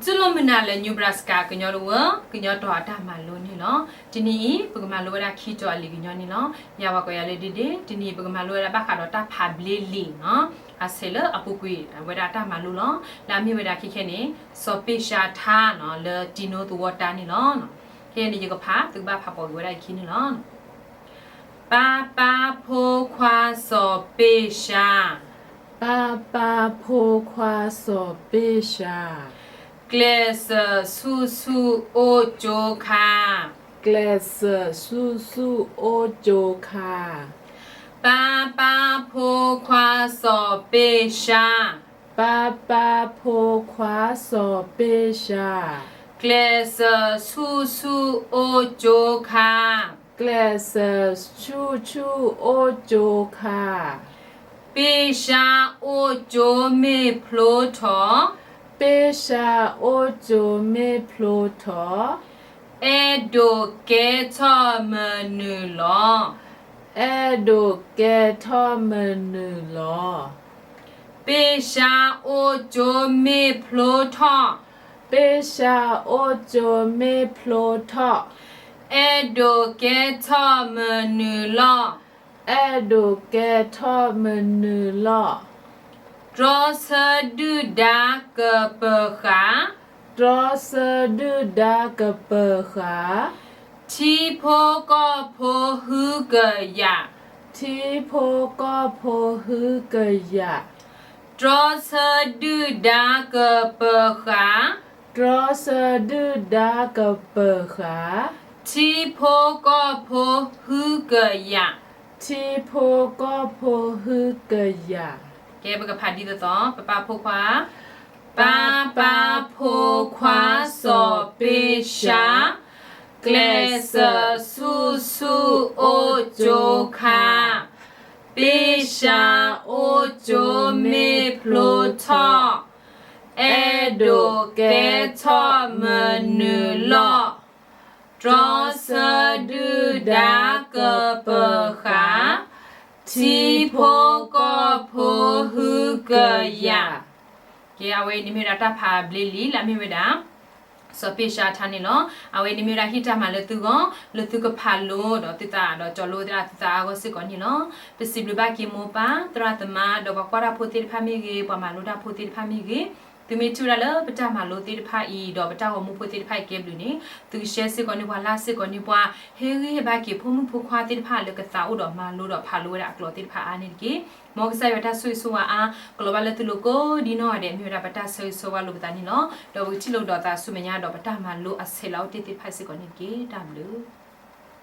တူၢ်လိာ်မုာ်နၤလၢ Nebraska ကညီတဝၢ ကညီတီၤအတၢ်မၤလိန့ၣ်လီၤ. တနံၤအံၤ ပကမၤလိဝဲဒၣ်ခံတီၤအလံာ်ကညီန့ၣ်လီၤ. ယၤပှၤကိးယၤလၢ ဒ့ဒ့, တနံၤအံၤ ပကမၤလိဝဲဒၣ်ဘၣ်ဃးဒီးတၢ်ဖးဘျ့လံာ်နီၤ, အဆဲးလၢအပူၤကွံာ်ဝဲဒၣ်တၢ်မၤလိလီၤ. လၢအမ့ၢ်ဝဲဒၣ်ခဲခဲန့ၣ် စီၤပ့ၢ်ၡါထါနီၤ လၢတံနိသဝီတၢ်န့ၣ်လီၤ. ခဲအံၤန့ၣ် ယကဖး သုကဘၣ်ဖးပိာ်က့ၤဝဲဒၣ်အခံန့ၣ်လီၤ. ပၢ်ပၢ်ဖိခွါစီၤပ့ၢ်ၡါ, ပၢ်ပၢ်ဖိခွါစီၤပ့ၢ်ၡါ, ကျဲးစၢးဆူၣ်ဆူၣ်အိၣ်ကၠိခါ, ကျဲးစၢးဆူၣ်ဆူၣ်အိၣ်ကၠိခါ, ပၢ်ပၢ်ဖိခွါစီၤပ့ၢ်ၡါ, ပၢ်ပၢ်ဖိခွါစီၤပ့ၢ်ၡါ, ကျဲးစၢးဆူၣ်ဆူၣ်အိၣ်ကၠိခါ, ကျဲးစၢးဆူၣ်ဆူၣ်အိၣ်ကၠိခါ, ပ့ၢ်ၡါအိၣ်ကၠိမ့ၢ်ဖျိထီၣ်, ပ့ၢ်ၡါအိၣ်ကၠိမ့ၢ်ဖျိထီၣ်, အဲၣ်ဒိးကဲထီၣ်မနုၤလီၤ, အဲၣ်ဒိးကဲထီၣ်မနုၤလီၤ. ပ့ၢ်ၡါအိၣ်ကၠိမ့ၢ်ဖျိထီၣ်, ပ့ၢ်ၡါအိၣ်ကၠိမ့ၢ်ဖျိထီၣ်, အဲၣ်ဒိးကဲထီၣ်မနုၤလီၤ, အဲၣ်ဒိးကဲထီၣ်မနုၤလီၤ. တြီဆၢဒုၣ်ဒါကပၢၤဃာ်, တြီဆၢဒုၣ်ဒါကပၢၤဃာ်, ထံဖိကီၢ်ဖိဟုကယာ်, ထံဖိကီၢ်ဖိဟုကယာ်, တြီဆၢဒုၣ်ဒါကပၢၤဃာ်, တြီဆၢဒုၣ်ဒါကပၢၤဃာ်, ထံဖိကီၢ်ဖိဟုကယာ်, ထံဖိကီၢ်ဖိဟုကယာ်. ကဲ ပကဖးဒ်သိးသိး, ပၢ်ပၢ်ဖိခွါ, ပၢ်ပၢ်ဖိခွါစီၤပ့ၢ်ၡါ, ကျဲးစၢးဆူၣ်ဆူၣ်အိၣ်ကၠိခါ, ပ့ၢ်ၡါအိၣ်ကၠိမ့ၢ်ဖျိထီၣ်, အဲၣ်ဒိးကဲထီၣ်မနုၤလီၤ. တြီဆၢဒုၣ်ဒါကပၢၤဃာ်, ထံဖိကီၢ်ဖိဟုကယာ်. ကဲ အဝဲအံၤန့ၣ်မ့ၢ်ဝဲဒၣ်တၢ်ဖးဘျ့လံာ် လၢအမ့ၢ်ဝဲဒၣ် စီၤပ့ၢ်ၡါထါန့ၣ်လီၤ. အဝဲန့ၣ်မ့ၢ်ဝဲဒၣ်ဟ့ၣ်တၢ်မၤလၢသုဂီၢ် လၢသုကဖးလိဒီးသုသးဒီးကၠီလိဝဲဒၣ်သုသးအါဂီၢ်စ့ၢ်ကီးန့ၣ်လီၤ. ပစံးဘျုးဘၣ်က့ၤမိၢ်ပၢ် သရၣ်သမါ ဒီးပှၤကွၢ်တၢ်ဖိသ့ၣ်တဖၣ်မ့ၢ်ဂ့ၤ, ပှၤမၤလိတၢ်ဖိသ့ၣ်တဖၣ်မ့ၢ်ဂ့ၤ, သုမ့ၢ်ထံၣ်ဝဲဒၣ်လၢပတၢ်မၤလိသ့ၣ်တဖၣ်အံၤ ဒီးပတၢ်ဂီၤမူဖိသ့ၣ်တဖၣ်အံၤကဲဘျုးန့ၣ် သုကshareစ့ၢ်ကီးန့ၢ်ပှၤ likeစ့ၢ်ကီးန့ၢ်ပှၤ, ဟ့ၣ်ဂံၢ်ဟ့ၣ်ဘါက့ၤဖိမုၣ်ဖိခွါသ့ၣ်တဖၣ်လၢကသးအိၣ်ဒီးမၤလိဒီးဖးလိဝဲဒၣ်အကျိာ်သ့ၣ်တဖၣ်အါန့ၣ်တက့ၢ်. မ်ကစၢ်ယွၤတၢ်ဆိၣ်ဂ့ၤဆိၣ်ဝါအါ ကလီၤဘၣ်လၢသုလိၤကိးဒ်နီၢ်ဂၤဒဲး မ့ၢ်ဝဲဒၣ်ပတၢ်ဆၢဂ့ၤဆၢဝါလိာ်ပသးန့ၣ်လီၤ. ဒီးပကထံၣ်လိာ်ကဒီးသးဆူမဲာ်ညါဒီးပတၢ်မၤလိအဆဲးလၢအအိၣ်တ့ၢ်သ့ၣ်တဖၣ်စ့ၢ်ကီးန့ၣ်တက့ၢ်. တၢ်ဘျုး